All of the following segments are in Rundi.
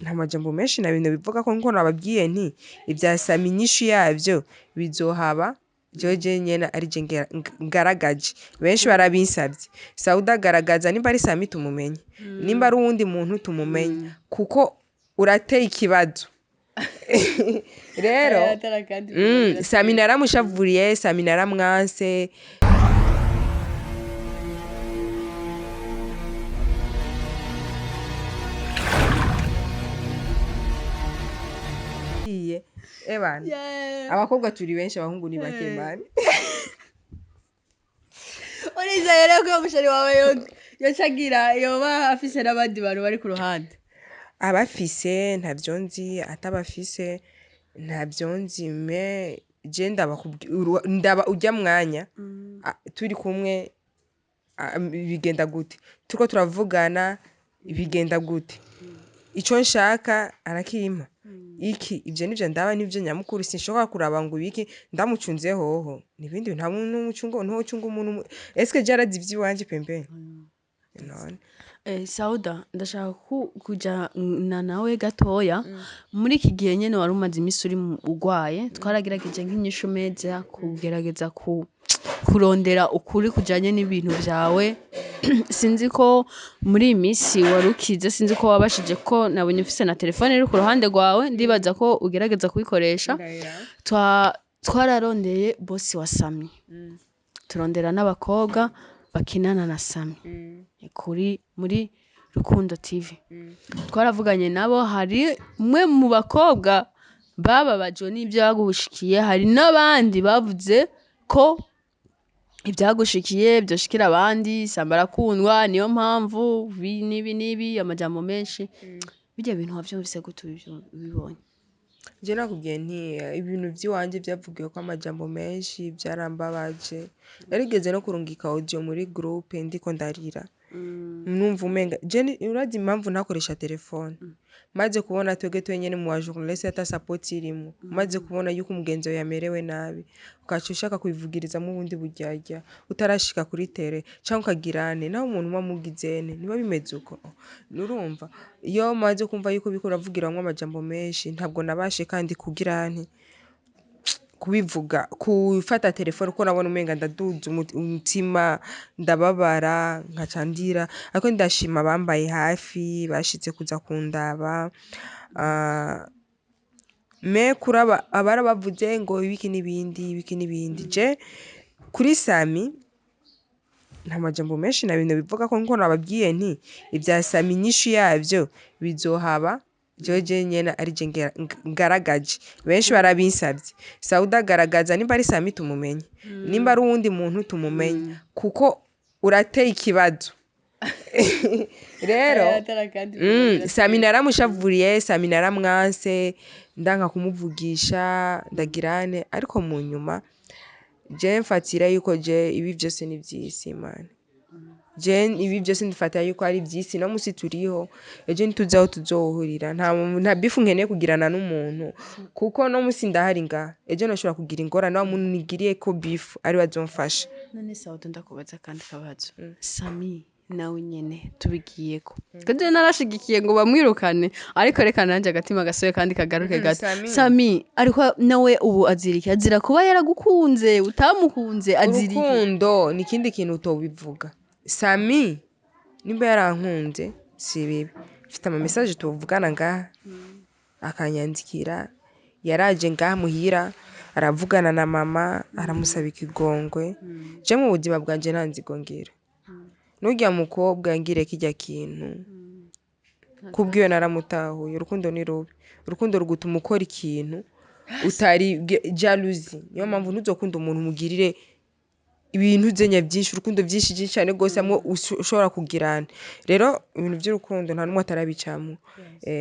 Nta majambo menshi na bintu bivuga ko nkuko nababwiye nti ibya Sami inyishu yabyo bizohaba jewe nyene ari je ngaragaje. Benshi barabinsabye, Sauda agaragaza nimba ari Sami tumumenye, nimba ari uwundi muntu tumumenye, kuko urateye ikibazo. Rero Sami naramushavuriye, Sami naramwanse. Iye, ebana, abakobwa turi benshi, abahungu ni bake man. Urizeye rero ko uwo musheri wawe yocagira yoba afise n'abandi bantu bari ku ruhande? Abafise ntavyo nzi, atabafise ntavyo nzi, mais je ndaba urya mwanya turi kumwe, bigenda gute, turiko turavugana bigenda gute, ico nshaka arakimpa iki, ivyo nivyo ndaba, nivyo nyamukuru. Sinshobora kuraba ngo ibiki ndamucunze hoho nibindi, nta muntu umucunga, ntocunga umuntu eske je arazi ivy'iwanje pembeni none? Sauda, ndashaka kujana nawe gatoya muri iki gihe nyene wari umaze imisi uri ugwaye. Twaragerageje nk'inyishu meza kugerageza kurondera ukuri kujanye n'ibintu vyawe. Sinzi ko muri iyi minsi wari ukize, sinzi ko wabashije, ko nabonye ufise na telefone iri ku ruhande rwawe, ndibaza ko ugerageza kuyikoresha. Twararondeye bosi wa Sami, turondera n'abakobwa bakinana na Sami kuri muri Rukundo TV. Twaravuganye nabo, hari umwe mu bakobwa bababajwe n'ibyo yagushikiye, hari n'abandi bavuze ko ibyagushikiye byoshikira abandi, Samba arakundwa niyo mpamvu bi n'ibi n'ibi, amajambo menshi. Bijya bintu wavyumvise gute ubibonye? Je nakubwiye nti ibintu vy'iwanje vyavugiwe ko amajambo menshi, vyarambabaje. Narigeze no kurungika audio muri groupe ndiko ndarira, numva umenga je urazi impamvu ntakoresha telefone? Maze kubona twebwe twenyene mu ba journaliste ata support irimwo, maze kubona yuko umugenzi wawe yamerewe nabi, ukaca ushaka kubivugirizamwo ubundi buryarya utarashika kuri tere, canke ukagirane naho umuntu muba mugizene niba bimeze uko. Nurumva iyo maze kumva yuko biriko uravugiramwo amajambo menshi, ntabwo nabashe kandi kugira nti kubivuga, kufata telefone, kuko nabona umenga ndaduza umutima, ndababara nkaca ndira. Ariko ndashima abambaye hafi bashitse kuza kundaba. Mais kuraba abarabavuze ngo ibiki n'ibindi, ibiki n'ibindi, je kuri Sami nta majambo menshi na bintu bivuga ko nkuko nababwiye nti ibya Sami inyishu yabyo bizohaba jewe nyene ari je ngaragaje. Benshi barabinsabye, Sauda agaragaza nimba ari Sami tumumenye, nimba ari uwundi muntu tumumenye, kuko urateye ikibazo. Rero Sami naramushavuriye, Sami naramwanse, ndanka kumuvugisha, ndagirane. Ariko mu nyuma je mfatira yuko je ibi vyose ni vy'isi man. Je ibi byose ndifata yuko ari ivy'isi, no musi turiho, ejo ntituzi aho tuzohurira. Nta bifu nkeneye kugirana n'umuntu, kuko no musi ndahari ngaha, ejo noshobora kugira ingorane, wa muntu nigiriye ko bifu ari we azomfasha. None Sauda, ndakubaza kandi kabazo. Sami nawe nyene tubigiyeko, kandi narashigikiye ngo bamwirukane, ariko reka nanjye agatima gasoye kandi kagaruke gato. Sami. Sami ariko nawe ubu aziriki azira kuba yaragukunze utamukunze, aziriki? Urukundo ni ikindi kintu utobivuga. Sami nimba yarankunze si bibi, mfite ama message tuvugana ngaha, akanyandikira, yaraje ngaha muhira aravugana na mama, aramusaba ikigongwe. Je mu buzima bwanje nta nzigo ngira. Nurya mukobwa ngire kirya kintu kubwiyo naramutahuye. Urukundo ni rubi, urukundo rugutuma ukora ikintu utari jalousie. Niyo mpamvu ntuzokunda umuntu umugirire ibintu zenya byinshi, urukundo byinshi byinshi cyane rwose, hamwe ushobora kugirana. Rero ibintu by'urukundo nta n'umwe atarabicamo.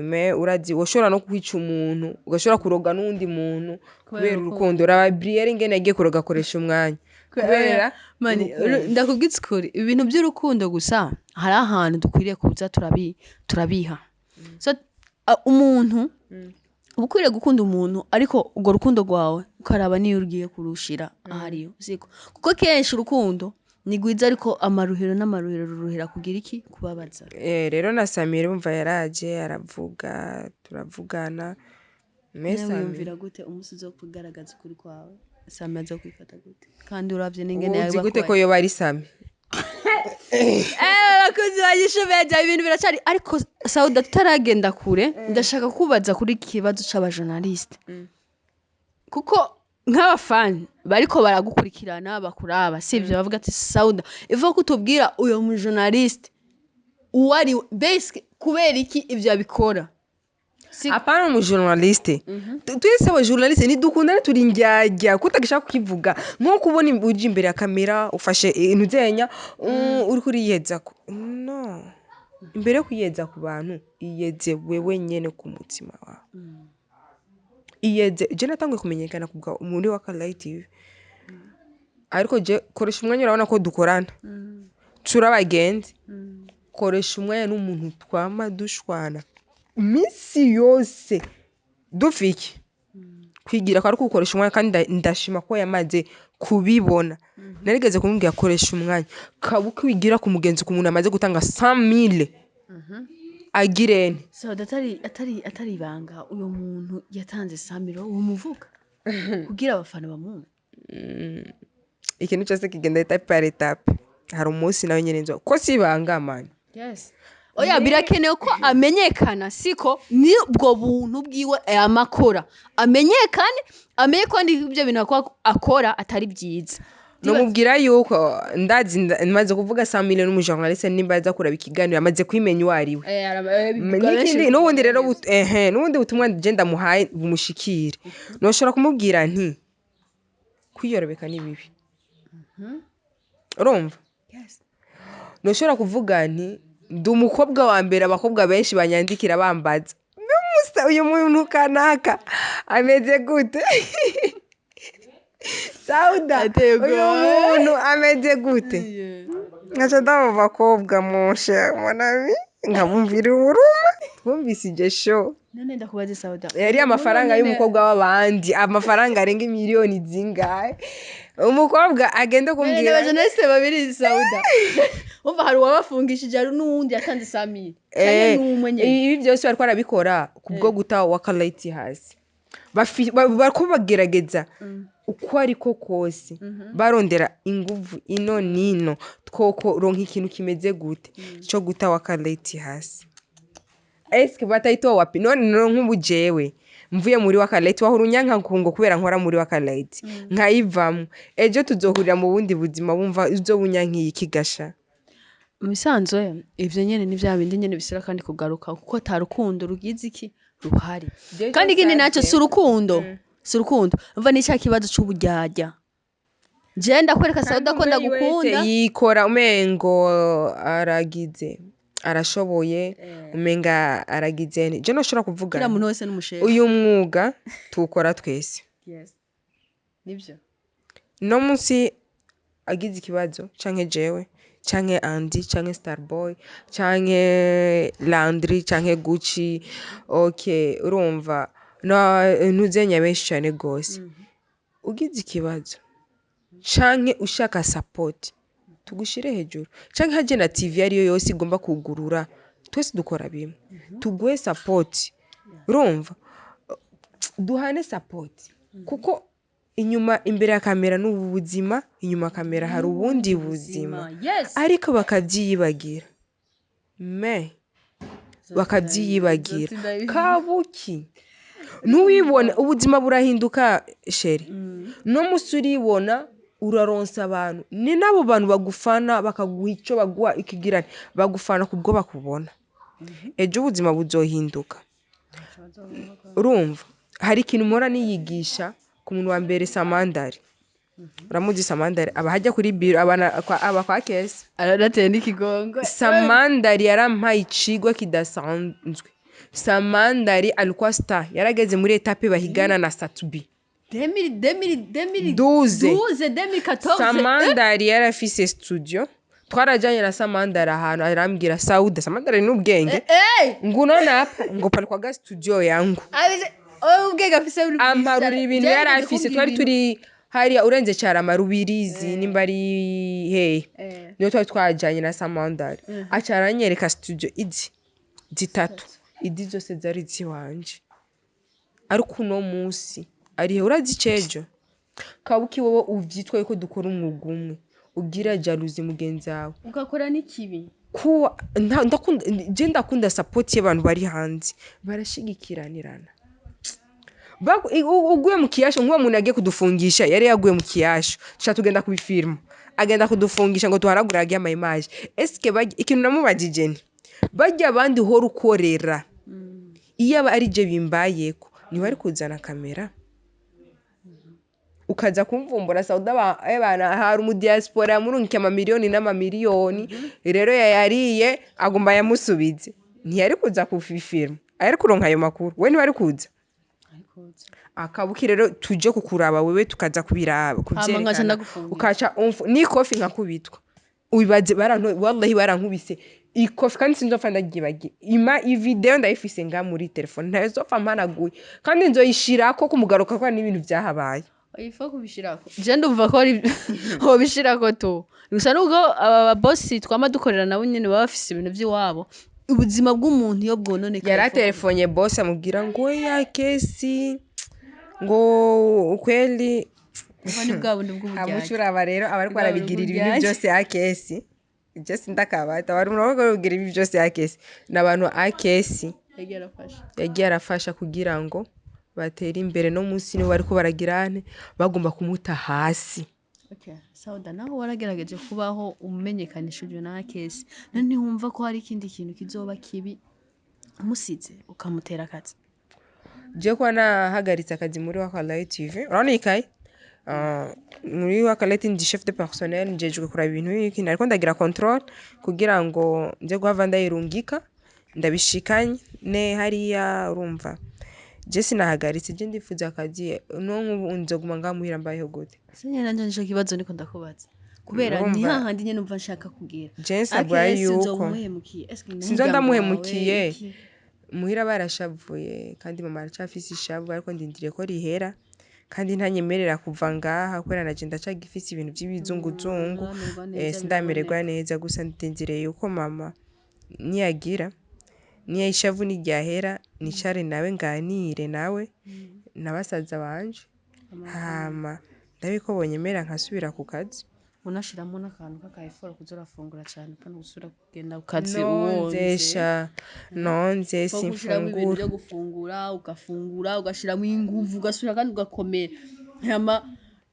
Mais urazi woshobora no kwica umuntu, ugashobora kuroga n'uwundi muntu kubera urukundo. Raba Brielle ingene yagiye kuroga akoresha umwanya kubera Mani, urukundo. Ndakubwiza ukuri, ibintu by'urukundo gusa hari ahantu dukwiriye kuza turabiha. So, umuntu uba ukwiriye gukunda umuntu, ariko urwo rukundo rwawe ukaraba niyo ugiye kurushira ahariyo, siko? Kuko kenshi urukundo Ni rwiza, ariko amaruhero n'amaruhero, ruruhera kugira iki? Kubabaza. Rero na Samira umva yaraje aravuga, turavugana. Mais Nawe Sami wiyumvira gute umunsi uzo kugaragaza ukuri kwawe? Sami aza kwifata gute? Kandi uravye n'ingene uzi yawe gute ko yoba ari Sami? Abakozi ba Gishumeja, ibintu biracari. Ariko Sauda, tutaragenda kure, ndashaka kubaza kuri iki kibazo c'abajournaliste, kuko nk'abafani bariko baragukurikirana, bakuraba, sivyo? Bavuga ati: "Sauda, ivo kutubwira uyo mujournaliste uwo ari we, mbese kubera iki ivyo abikora?" Apana umujournaliste. Twese abajournaliste ntidukundana, turi indyarya kutagishaka kukivuga. Nko kubona uje imbere ya kamera ufashe intuzenya, uriko uriyeza no imbere yo kwiyeza ku bantu, iyeze wewe nyene ku mutima wawe, iyeze. Je natanguye kumenyekana kubwa muri wa Light TV, ariko je koresha umwanya, urabona ko dukorana, turi abagenzi. Koresha umwanya n'umuntu twama dushwana iminsi yose, dufike kwigira ko ari kuwukoresha umwanya. Kandi ndashima ko yamaze kubibona. Narigeze kumubwira: "Koresha umwanya kabuke wigira ku mugenzi, ku muntu amaze gutanga 100,000 agirene." Sauda, atari ibanga, uyo muntu yatanze samiro uwo muvuga kugira abafana bamwumve? Ikintu cyose kigenda étape par étape. Hari umunsi nawe nyene nzo ko si ibanga, man. Yes. Oya, birakenewe ko amenyekana, siko? Ni ubwo buntu bwiwe amakora amenyekane, amenye ko ibyo bintu akora atari byiza. Nomubwira yuko ndazi maze kuvuga 100,000 n'umujournaliste, nimba aza kuraba ikiganiro amaze kwimenya uwo ari we. N'ikindi, n'ubundi rero n'ubundi butumwa je ndamuhaye bumushikire, noshobora kumubwira nti: "Kwiyorobeka ni bibi." Urumva, noshobora kuvuga nti: "Ndi umukobwa wa mbere abakobwa benshi banyandikira bambaza: 'Musa, uyu muntu kanaka ameze gute? Sauda, Ateye uyu ubwoba. muntu ameze gute?'" Nkaca ndaba bakobwa moshe monami, nkabumvira uburuma twumvise iryo show. None ndakubaze, Sauda. Yari amafaranga y'umukobwa w'abandi, amafaranga arenga miliyoni zingahe, umukobwa agenda kumbwira. Abajournaliste babiri, Sauda, umva, hari uwabafungishije, hari n'uwundi yatanze samiri. N'umwe nyene. Ibi byose bariko barabikora kubwo guta wakaleti hasi. Bariko bagerageza uko ariko kose, barondera inguvu ino nino, twokoronka ikintu kimeze gute cyo guta wakaleti hasi. Eske batayitoa wapi? None no nk'ubu jewe mvuye muri wakaleti, wahora unyanka nkungo kubera nkora muri wakaleti, nkayivamo, ejo tuzohurira mu bundi buzima, bumva uzobunyankiye ikigasha. Mu bisanzwe ivyo nyene ni vya bindi nyene bisira kandi kugaruka, kuko ata rukundo rugize iki ruhari. Jewe Kandi ikindi naco, nsavye. si urukundo, si urukundo, umva, ni cya kibazo c'uburyarya. Je ndakwereka, Sauda, ko Kandi umwe ndagukunda. wese yikora umengo aragize, arashoboye, umenga aragize. Je noshobora kuvuga Kila nti, muntu wese n'umushefu. Uyu mwuga tuwukora twese. Yes, nivyo. No munsi agize ikibazo, canke jewe, canke Andy, canke Starboy, canke Landry, canke Gucci, okay, urumva, no ntuzenya benshi cane gose, ugize ikibazo canke ushaka support, tugushire hejuru, canke haje na TV ariyo yose igomba kugurura, twese dukora bimwe, tuguhe support. Urumva, duhane support, kuko inyuma, imbere ya kamera ni ubu buzima, inyuma ya kamera hari ubundi buzima. Ariko bakabyiyibagira, me bakabyiyibagira. Kabuki ntuwibone, ubuzima burahinduka, chérie. No musi uribona uraronsa abantu, ni nabo bantu bagufana, bakaguha icyo baguha, ikigirane, bagufana kubwo bakubona. Ejo ubuzima buzohinduka. Urumva, hari ikintu mpora niyigisha ku muntu wa mbere, Samandari. Uramuzi Samandari? Aba hajya kuri biro, aba kwa kesi. Arateye n'ikigongo. Samandari yarampaye icigwa kidasanzwe. Samandari alikuwa star, yarageze muri étape bahigana na Satubi. 2000, 2000, 2000. 12. 12, 2014. Samandari yarafise studio. Twarajanye na Samandari ahantu, arambwira: "Sauda." Samandari n'ubwenge. "Nguno napa ngo palikuwaga studio yangu." Abize ubwenge afise buri Amparura ibintu yari afise. Twari turi Hariya urenze Carama, Rubirizi, nimba ari hehe, niyo twari twajanye na Samandari. Aca aranyereka studio izi zitatu, izi zose zari ziwanje. Ariko uno munsi arihe? Urazi icejo kabuki, wowe uvyitwa yuko dukora umwuga umwe, ugira jalousie mugenzi wawe, ugakora n'ikibi. Kuwa ndakunda, je ndakunda support y'abantu bari hanze, barashigikiranirana. Uguye mu kiyasho, nk'uwo muntu yagiye kudufungisha, yari yaguye mu kiyasho, tuca tugenda kubifirma, agenda kudufungisha ngo tuhanagure agiye ama image. Eske ikintu namubajije nti barya abandi uhora ukorera, iyo aba ari je bimbayeko, ntiwari kuzana kamera ukaza kumvumbura? Sauda ebana, hari umudiaspora yamurungikiye amamiliyoni n'amamiliyoni, rero yayariye agomba yamusubize. Ntiyari kuza kufifirma, ayari kuronka ayo makuru, we ntiwari kuza. Akabuki rero tuje kukuraba wewe, tukaza kubiraba. Hama nkaca Kuvyerekana. Ndagufungira. Ukaca n'ikofi nkakubitwa. Ubibaze, baranto, wallahi barankubise ikofi, kandi sinzopfa ndagibagi ima ivideo, ndayifise nga muri telefone, ntazopfa mpanaguye, kandi nzoyishirako kumugaruka ko n'ibintu vyahabaye. Ifa kubishirako, je ndumva ko ari wobishirako tu gusa, nubwo aba babosi twama dukorera nabo nyene baba bafise ibintu vy'iwabo, ubuzima bw'umuntu iyo bwononekaye. Yaratelefonye boss, amubwira ngo ya kesi ngo ukweli. Kuva ni bwa bundi bw'uburyarya. Amucuraba rero aba ariko Bwa bundi arabigirira ibintu bw'uburyarya. byose akesi, je sindakabata bari umuntu ariko arabigirira ibi byose akesi n'abantu akesi. Yagiye arafasha. Yagiye arafasha kugira ngo batere imbere, no munsi nibo bariko baragirane bagomba kumuta hasi. Okay, Sauda, naho waragerageje kubaho umenyekanishijwe na kesi, none ntiwumva ko hari ikindi kintu kizoba kibi umusize ukamutera akazi? Je kuba nahagaritse akazi muri Wakalayi TV, urabona ikaye. Muri Wakalayi ndi chef de personnel, njejwe kuraba ibintu biki, nariko ndagira contrôle kugira ngo nze guhava ndayirungika ndabishikanye ne hariya. Urumva je sinahagaritse, je ndifuza akazi. No nk'ubu nzoguma ngaha muhira mbayeho gute? Sinye nanje nico kibazo niko ndakubaza, kubera ni Urumva- hahandi nyene numva nshaka kugira. Je nsabwa Akesi yuko uzoba umuhemukiye. Eske ni Sinzo umuryango ndamuhemukiye. wawe, iki? Muhira barashavuye, kandi mama aracafise ishavu, ariko ndindiriye ko rihera, kandi ntanyemerera kuva ngaha kubera naje ndacagifise ibintu by'ibizunguzungu. Nturamererwa neza. Sindamererwa neza, gusa ndindiriye yuko mama niyagira niya ishavu niryahera, nicare nawe nganire nawe na basaza banje, hama ndabe ko bonyemera nkasubira ku kazi. Unashiramo n'akantu k'aka effort kuza urafungura cane, upfa no gusubira kugenda ku kazi wonze. Nonzesha, nonze. Ko gushiramo ibintu Simfungura. byo gufungura, ugafungura, ugashiramo inguvu, ugasubira kandi ugakomera. Hama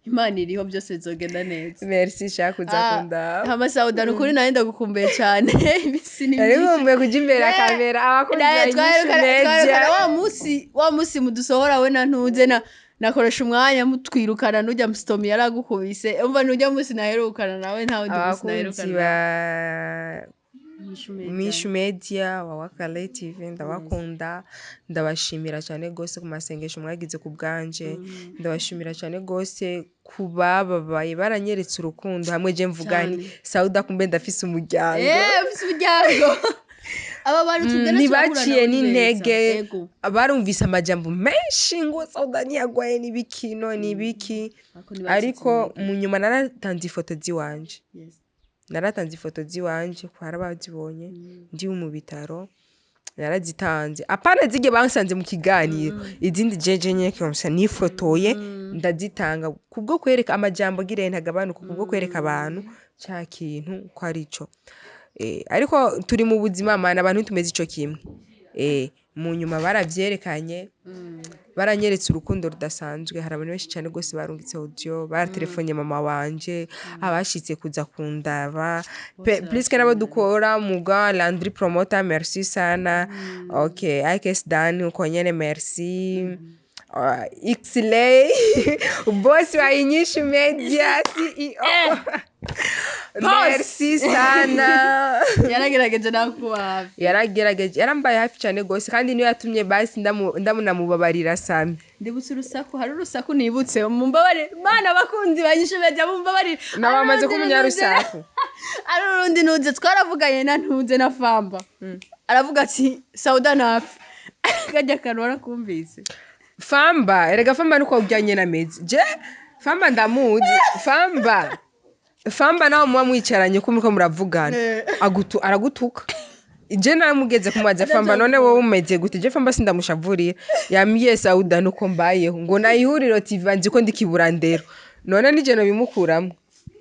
Imana iriho, byose bizogenda neza. Merci sha kuza kundaba. Hama Sauda, ni ukuri nawe ndagukumbuye cane, iminsi ni Nari myinshi. nkumbuye kuja imbere ya kamera, abakunzi ba Inyishu Twaherukana Media. wa musi mudusohora, we na ntuze na nakoresha umwanya mutwirukana, nujya musitomi yaragukubise. Umva, nujya musi naherukana nawe, nta wundi musi Abakunzi naherukana. ba Inyishu Media. Mishu Media wa Wakale TV, ndabakunda, ndabashimira cyane gose ku masengesho mwagize ku bwanje, ndabashimira cyane gose ku bababaye baranyeretse urukundo, hamwe je mvuga nti Cane. Sauda, kumbe ndafise umuryango. Ufise umuryango, aba bantu tugenda turahura Ntibaciye nabo ni beza. n'intege. Ego. Barumvise amajambo menshi ngo Sauda ntiyagwaye, n'ibikino n'ibiki. Ariko ntibacitse Ariko intege. mu nyuma naratanze ifoto ziwanje. Yes. Naratanze ifoto ziwanje ku hari abazibonye ndi mu bitaro, narazitanze, apana zige bansanze mu kiganiro, izindi jeje nyene komsa nifotoye ndazitanga kubwo kwereka amajambo agire ntagabanuka, kubwo kwereka abantu ca kintu ko ari co. Ariko turi mu buzima mana, abantu tumeze ico kimwe. Mu nyuma baravyerekanye, baranyeretse urukundo rudasanzwe. Hari abantu benshi cyane rwose barungitse audio, baratelefonye mama wanje, abashitse kuza kundaba. Plus que nabo dukora muga Landry Promoter, merci sana. Okay, Ikes Dan uko nyene, merci. Xlay, boss wa Inyishu Media, CEO, merci sana. Yaragerageje nawe kuba hafi. Yaragerageje, yarambaye hafi cyane rwose, kandi niyo yatumye basi ndamunamubabarira Sami. Ndibutse urusaku, hari urusaku nibutse, mumbabarire mana, abakunzi banyishe bajya mumbabarire. Nawe Hari amaze urundi kumenya rusaku. Hari urundi ntuze twaravuganye na ntuze na Famba, aravuga ati Sauda ntapfe, kajya akantu warakumvise. Famba, erega Famba nuko ujyanye na mezi je. Famba ndamuzi. Famba, Famba nawe muba mwicaranye ko muriko muravugana, aragutuka. Je naramugeze kumubaza: "Famba, none wowe umeze gute?" Je Famba sindamushavurira, yambwiye: "Sauda, nuko mbayeho ngo na Ihuriro TV nzi ko ndikiburandero, none nije nobimukuramwo,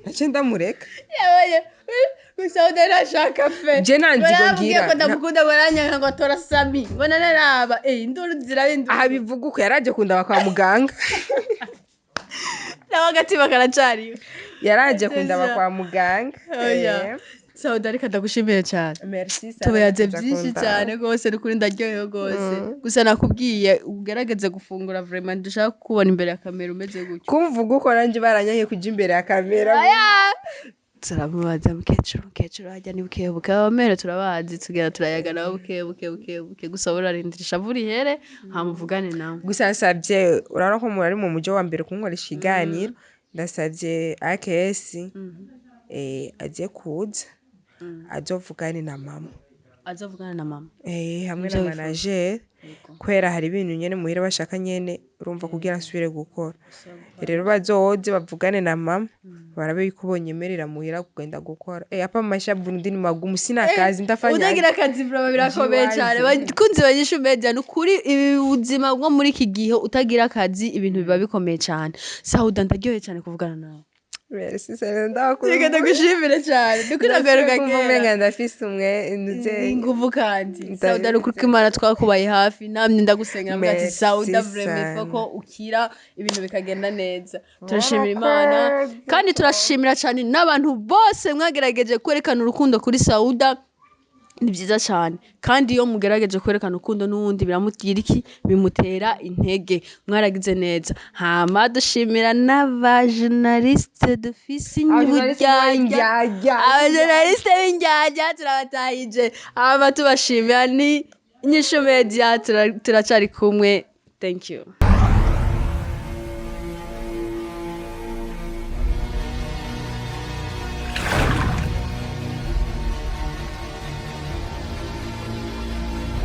nace ndamureka." Yabaye gusa udarashaka fe. Je nta nzigo Baramubwiye ngira. ko ndamukunda, baranyanka ngo atora Sami, ngo nanaraba induru ziraba induru. Aha bivuga uko yaraje kundaba kwa muganga. Nawe agatima karacariwe. Yaraje kundaba kwa muganga. Oya. Sauda, reka ndagushimiye cyane. Merci, Sarah, Tubayaze kuza byinshi kundaba. cyane rwose, ni ukuri ndaryohewe rwose. Gusa nakubwiye ugerageze gufungura, vraiment dushaka kukubona imbere ya kamera umeze gutyo. Kumvuga uko nanjye baranyankiye kuja imbere ya kamera. Turamubaza mukecuru, mukecuru hajya ni buke buke, abamere turabazi, tugera turayaga nabo buke buke buke buke. Gusa urarindira ishavu rihere, hamuvugane nawe. Gusa nsabye, urabona ko umuntu ari mu mujo wa mbere kunkoresha ikiganiro, ndasabye AKS aze kuza azovugane na mama. Azavugana na mama. Hamwe Nivyo na wifuza. manager, kubera hari ibintu nyene muhira bashaka nyene, urumva, kugira nsubire gukora. Rero bazoze bavugane na mama, barabe yuko bonyemerera muhira kugenda gukora. Hapa maisha Burundi ni magumu, sina kazi, ndafanya Utagira akazi vraiment birakomeye Jiwaze. cyane. Bakunzi ba Inyishu Media, ni ukuri ibi buzima bwo muri iki gihe utagira akazi ibintu biba bikomeye cyane. Sauda, ndaryohewe cyane kuvugana nawe. Merci sana, ndakunda. Reka ndagushimire cyane, ni ukuri nagaruka Kumva kera. umenga ndafise umwe ntuze. Inguvu kandi. Ndabizi. Sauda, ni ukuri ko Imana twakubaye hafi, namwe ndagusengera mvuga ati: Merci "Sauda, vraiment sana. ko ukira, ibintu bikagenda neza." Turashimira Imana kandi turashimira cyane n'abantu bose mwagerageje kwerekana urukundo kuri Sauda. Ni byiza cyane, kandi iyo mugerageje kwerekana urukundo n'uwundi biramugira iki? Bimutera intege. Mwaragize neza. Hama dushimira n'abajournaliste dufise inburyarya, abajournaliste b'indyarya turabatahije. Hama tubashimira ni Inyishu Media, turacari kumwe. Thank you.